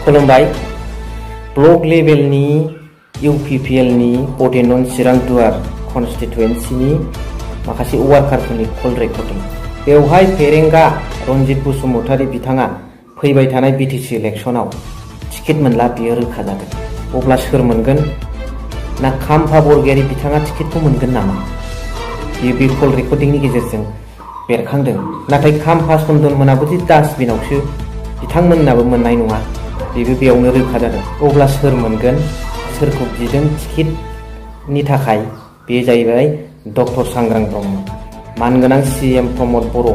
खुलुमबाय ब्लक लेभेलनि इउपिपिएलनि पटेनन चिरां दुवार कन्स्टिटुएन्सिनि माखासे वार्कारफोरनि कल रेकर्डिं बेवहाय फेरेंगा रनजित बसुमतारी बिथाङा फैबाय थानाय बिटिसि इलेक्शनाव टिकेट मोनला बियो रोखा जादों। अब्ला सोर मोनगोन ना खाम्फा बरगयारी बिथाङा टिकेटखौ मोनगोन नामा बियो बे कल रेकर्डिंनि गेजेरजों बेरखांदों। नाथाय खाम्फा चन्दन मोनाबो दि डास्टबिनावसो बिथांमोननाबो मोननाय नङा बेबो बेयावनो रोखा जादों। अब्ला सोर मोनगोन सोरखौ बिदों टिकेटनि थाखाय बे जाहैबाय डक्टर सांग्रां ब्रह्म मानगोनां सीएम प्रमद बर'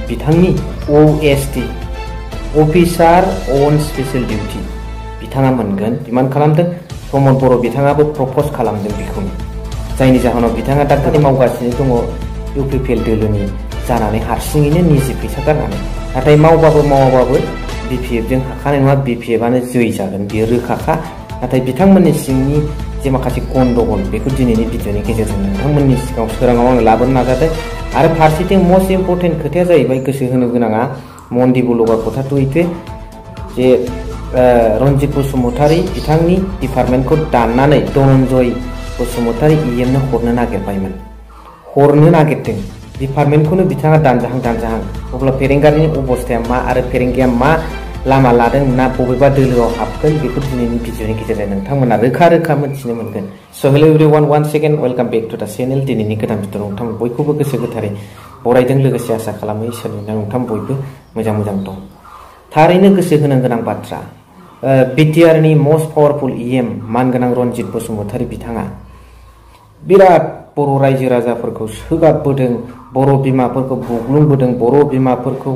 बिथांनि ओएसडि अफिसार अन स्पेशल डिउटी बिथाङा मोनगोन डिमान्ड खालामदों। प्रमद बर' बिथाङाबो प्रपज खालामदों बेखौनो, जायनि जाहोनाव बिथाङा दा खालि मावगासिनो दङ इउपिपिएल दोलोनि जानानै हारसिङैनो निजि फैसा गारनानै। नाथाय मावबाबो मावाबाबो बिपिएफजों हाखानाय नङा, बिपिएफआनो जै जागोन बेयो रोखाखा। नाथाय बिथांमोननि सिंनि जे माखासे गन्डगल बेखौ दिनैनि भिडिअनि गेजेरजों नोंथांमोननि सिगाङाव सोराङाव आङो लाबोनो नाजादों। आरो फारसेथिं मस्ट इम्पर्टेन्ट खोथाया जाहैबाय गोसो होनो गोनाङा मन्दि बलगा कथाथ' इथे जे रनजित बसुमतारी बिथांनि डिपार्टमेन्टखौ दाननानै धनन्जय बसुमतारी इएमनो हरनो नागिरबायमोन, हरनो नागिरदों डिपार्टमेन्टखौनो बिथाङा दानजाहां। अब्ला फेरेंगानि अबस्थाया मा आरो फेरेंगाया मा लामा लादों ना बबेबा दोलोआव हाबगोन बेखौ दिनैनि भिडिअनि गेजेरजों नोंथांमोना रोखा मोनथिनो मोनगोन। So' hello' everyone one second welcome back to the channel. दिनैनि गोदान भिडिअ नोंथांमोन बयखौबो गोसो गोथारै बरायदों, लोगोसे आसा खालामो इसोरनि नोंथां बयबो मोजां दं। थारैनो गोसो होनो गोनां बाथ्रा, बिटिआरनि मस्ट पावारफुल इएम मानगोनां रनजित बसुमतारी बिथाङा बिराद बर' रायजो राजाफोरखौ सोगाबबोदों, बर' बिमाफोरखौ बुग्लुंबोदों, बर' बिमाफोरखौ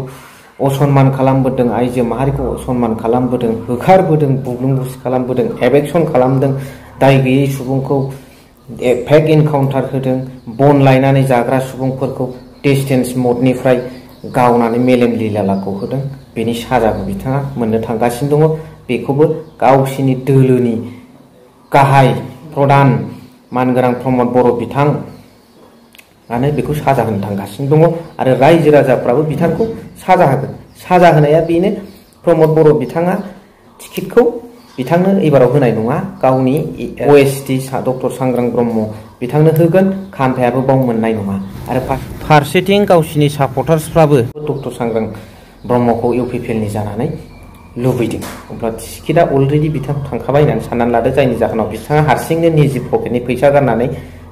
असनमान खालामबोदों, आइजो माहारिखौ असनमान खालामबोदों, होखारबोदों, बुग्लुं बुसि खालामबोदों, एभेक्सन खालामदों, दाय गैयै सुबुंखौ फेक एनकाउन्टार होदों, बन लायनानै जाग्रा सुबुंफोरखौ डिस्टेन्स मदनिफ्राय गावनानै मेलेम लिलालाखौ होदों। बेनि साजाखौ बिथाङा मोननो थांगासिनो दङ। बेखौबो गावसिनि दोलोनि गाहाय प्रधान मानगोनां प्रमद बर' बिथाङानो बेखौ साजा होनो थांगासिनो दङ। आरो रायजो राजाफ्राबो बिथांखौ साजा होगोन। साजा होनाया बेनो, प्रमद बर' बिथाङा टिकेटखौ बिथांनो एबाराव होनाय नङा, गावनि ओएसडि डक्टर सांग्रां ब्रह्म बिथांनो होगोन। खाम्फायाबो बाव मोननाय नङा। आरो फारसेथिं गावसिनि सापर्टार्सफ्राबो डक्टर सांग्रां ब्रह्मखौ इउपिपिएलनि जानानै लुबैदों। अब्ला टिकेटआ अलरेडि बिथां थांखाबाय होननानै साननानै लादो, जायनि जाहोनाव बिथाङा हारसिंनो निजि पकेटनि फैसा गारनानै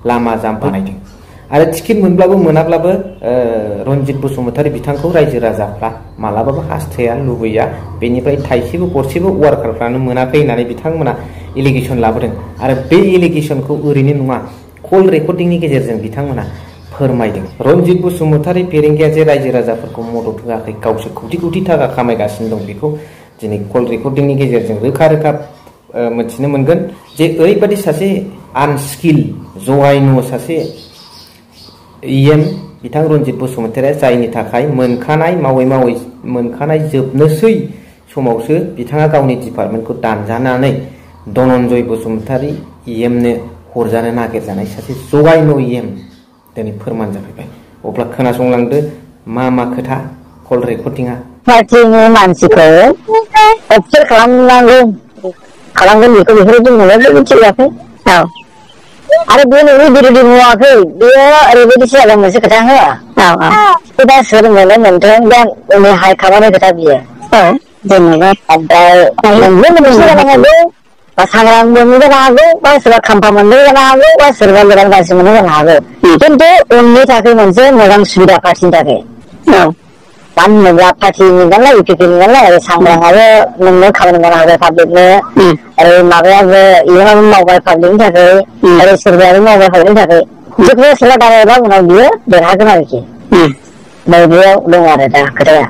लामा जाम बानायदों। आरो टिकेट मोनब्लाबो मोनाब्लाबो रनजित बसुमतारी बिथांखौ रायजो राजाफ्रा मालाबाबो हास्थाया, लुबैया। बेनिफ्राय थाइसेबो गरसेबो वार्कारफ्रानो मोनाखै होननानै बिथांमोना एलिगेसन लाबोदों। आरो बे एलिगेसनखौ ओरैनो नङा, कल रेकर्डिंनि गेजेरजों बिथांमोना फोरमायदों। रनजित बसुमतारी फेरेंगाया जे रायजो राजाफोरखौ मदद होआखै, गावसोर कौटि थाखा खामायगासिनो दं, बेखौ दिनै कल रेकर्डिंनि गेजेरजों रोखा मोनथिनो मोनगोन। जे ओरैबायदि सासे आनस्किल जगायनु सासे इएम बिथां रनजित बसुमतारीया, जायनि थाखाय मावै मोनखानाय जोबनोसै समावसो बिथाङा गावनि डिपार्टमेन्टखौ दानजानानै धनन्जय बसुमतारी इएमनो हरजानो नागिरजानाय सासे जगायनु इएम दिनै फोरमान जाफैबाय। अब्ला खोनासंलांदो मा खोथा कल रेकर्डिंआ। पार्टिनि मानसिखौ अपसेट खालामगोन बेखौ जों मिथियाखै। औ, आरो बे नोंनि बिरोधि मावाखै, बेयो ओरैबायदिसो जादों मोनसे खोथा हो। दा सोर मोनो मोनथों, दा उनि हायखाबानो खोथा बियो। जेनेबा मोनसे जानो हागौ, बा सांग्रां मोननो जानो हागौ, बा सोरबा खाम्फा मोननो जानो हागौ, बा सोरबा गोदान गाज्रि मोननो जानो हागौ। खिन्थु उननि थाखाय मोनसे मोजां सुबिदा पार्टिनि थाखाय। मानो होनोब्ला पार्टिनि नालाय इउपिपिएलनि नालाय, आरो सांग्राङाबो नोंनो खामानि मावनो हाबाय पाब्लिकनो, आरो माबायाबो इयुनावबो मावबाय पाब्लिकनि थाखाय, आरो सोरबायाबो मावबाय पाब्लिकनि थाखाय। जिखुनु सोरबा दारायबा उनाव बियो देरहागोन आरोखि। बेयाव दं आरो दा खोथाया।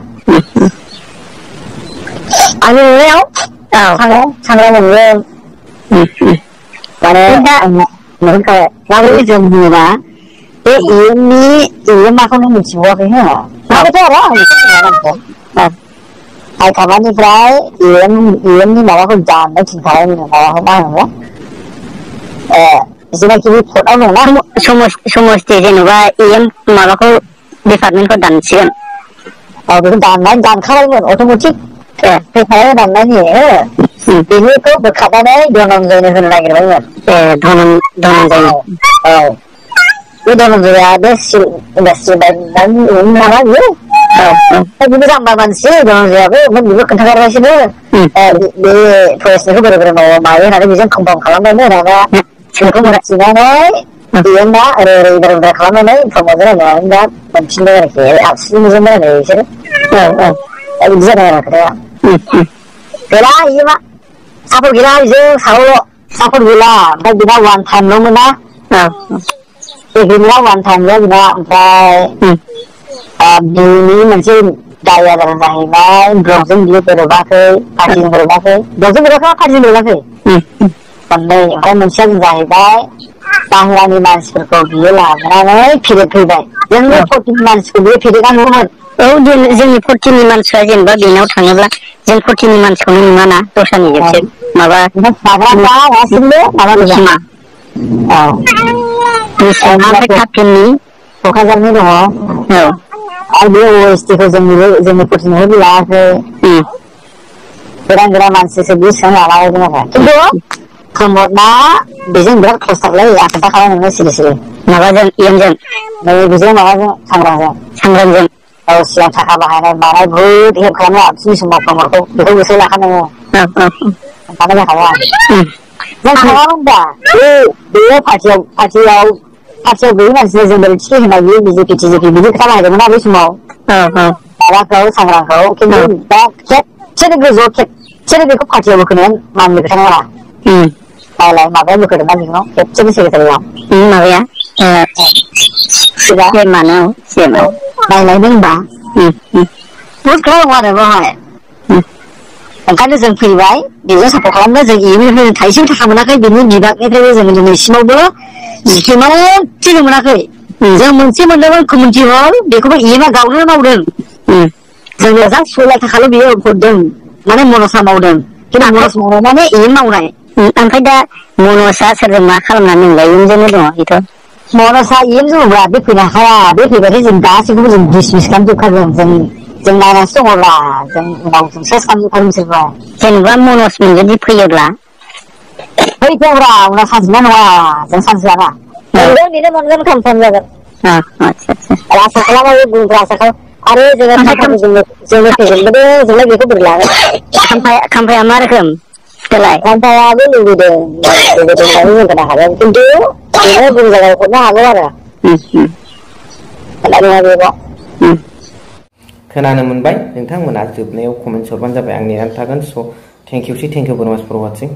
आंनि नुनायाव सांग्रां मोनगोन। माने नुहुरखाबाय माबोरै जों बुङोबा बे इएमआखौ नों मिथिबावाखै हो। माबोथ' आरो आं हायखामानिफ्राय इएमनि माबाखौ दाननो थिनखाबाय, माबाखौ मा होनो जेनाखि बे फटआव दंना समस्ति, जेनेबा इएम माबाखौ डिपार्टमेन्टखौ दानसिगोन। बेखौ दानखाबायमोन, अट'मेटिक फैखायो दाननायनि। बेनिखौ बोखारनानै धनन्जयनो होनो नागिरबायमोन धनन्जय औ बे धनन्जयआ बे इन्डास्ट्रि बायनानै नामा बियो बिदिनो जाम्बा मानसि धनन्जयआबो बेबो खोन्थागारगासिनो बे फरेस्टनिखौ बोरै बोरै मावो होननानै बेजों कमफार्म खालामबायमोन दाना बेखौ मोनथिनानै बेयो दा ओरै ओरै उदार खालामनानै प्रमदजों रायलायनानै दा मोनफिनबाय आरोखि आबसुनि नुजोबबाय आरो बिसोरो दा बिदि जादों आरो खोथाया गैला इयो मा सापर्ट गैला बेजों सावल' सापर्ट गैला ओमफ्राय बिना वान टाइमल' मोना बेना वान टाइमल' बिना ओमफ्राय बिनि मोनसे दाया जादों जाहैबाय ब्लकजों बियो गोरोबाखै पार्टिजों गोरोबाखै ब्लकजों गोरोबाखै पार्टिजों गोरोबाखै मोननै ओमफ्राय मोनसेया जाहैबाय बाहेरानि मानसिफोरखौ बियो लाबोनानै फेदेरफैबाय जोंनि फर्टिनि मानसिखौ बियो फेदेरनांगौमोन जोंनि फर्टिनि मानसिया जेनेबा बेनाव थाङोब्ला जों फर्टिनि मानसिखौनो नुवाना दस्रानिजोंसो माबा जाग्राफ्रा गासिबो माबा गोजा औ ओमफ्राय काफिननि क'क्राझारनि दङ औ आरो बे अएसटिखौ जोंनि फर्टिनिफ्रायबो लायाखै गोदान गोदान मानसिसो बियो सोना लालायदों आरो खिन्थु प्रमदना बेजों बिराद क्लस थारलै आं खोन्थाखाबाय नोंनो सिरि सिरि माबाजों इएमजों बेजों माबाजों सांग्रांजों औ सिगां थाखा बाहायनाय मानाय बहुद हेल्प खालामो आबसुनि समाव प्रमदखौ बेखौ गोसोआव लाखानांगौ खोन्थानाय जाखाबाय जों खालामोन दा बेयो पार्टियाव गैयै मानसिनो जों बोरै टिकेट होनाय बियो बिजेपि टिजेपि बिदि खोथा बाहायदोंमोन ना बै समाव माबाखौ सांग्रांखौ खिन्थु दा खेबसेनो गोजौआव खेबसेनो बेखौ पार्टियाव बोखोनाया माननि खोथा नङा नायलाय माबाया बोखोदोंना बेखौ खेबसेनो सेक्रेटारियाव माबाया नायलाय नों होनबा बहुद खोथा दङ आरो बेवहाय ओंखायनो जों फैबाय बेजों सापर्ट खालामनो जों इएमनिफ्राय थाइसेबो थाखा मोनाखै बेनि बिभागनिफ्रायबो जों दिनैसिमावबो स्किमाव जेबो मोनाखै जों मोनसे मोनदोंमोन कमिउनिटि हल बेखौबो इएमआ गावनो मावदों जोंनो जास्ट 6 लाख थाखाल' बियो हरदों माने मनसा मावदों खिन्थु मनस मावनाय माने इएम मावनाय ओमफ्राय दा मनसा सोरजों मा खालामनानै दंलाय इएमजोंनो दङ बेथ' मनसा इएम जोंब्ला बे फैनो हाया बे फैबाथाय जों गासैखौबो जों डिसमिस खालामजोबखागोन जों नायनानैसो दङब्ला जों उनाव जों सेस खालामजोबखागोन बिसोरखौ जेनेबा मनसमोन जुदि फैयोब्ला फैथोंब्रा उनाव सानसेना नङा जों सानसे लाना बेनो मोनगोन कनफार्म जागोन आसा खालामो बुंग्रा आसा खालाम आरो जोङो थाखाखौ जोंनो फेजेनबोदों जोंलाय बेखौ बोरै लागोन खाम्फाया मा रोखोम खाम्फायाबो लुबैदों होननानै जों खोना हागोन खिन्थु बेनो बुंजागाव हरनो हागौ आरो खोनानो मोनबाय नोंथांमोना जोबनायाव कमेन्ट्स हरबानो जाबाय आं नेनानै थागोन स' थेंक इउ भेरि माच फर वाचिं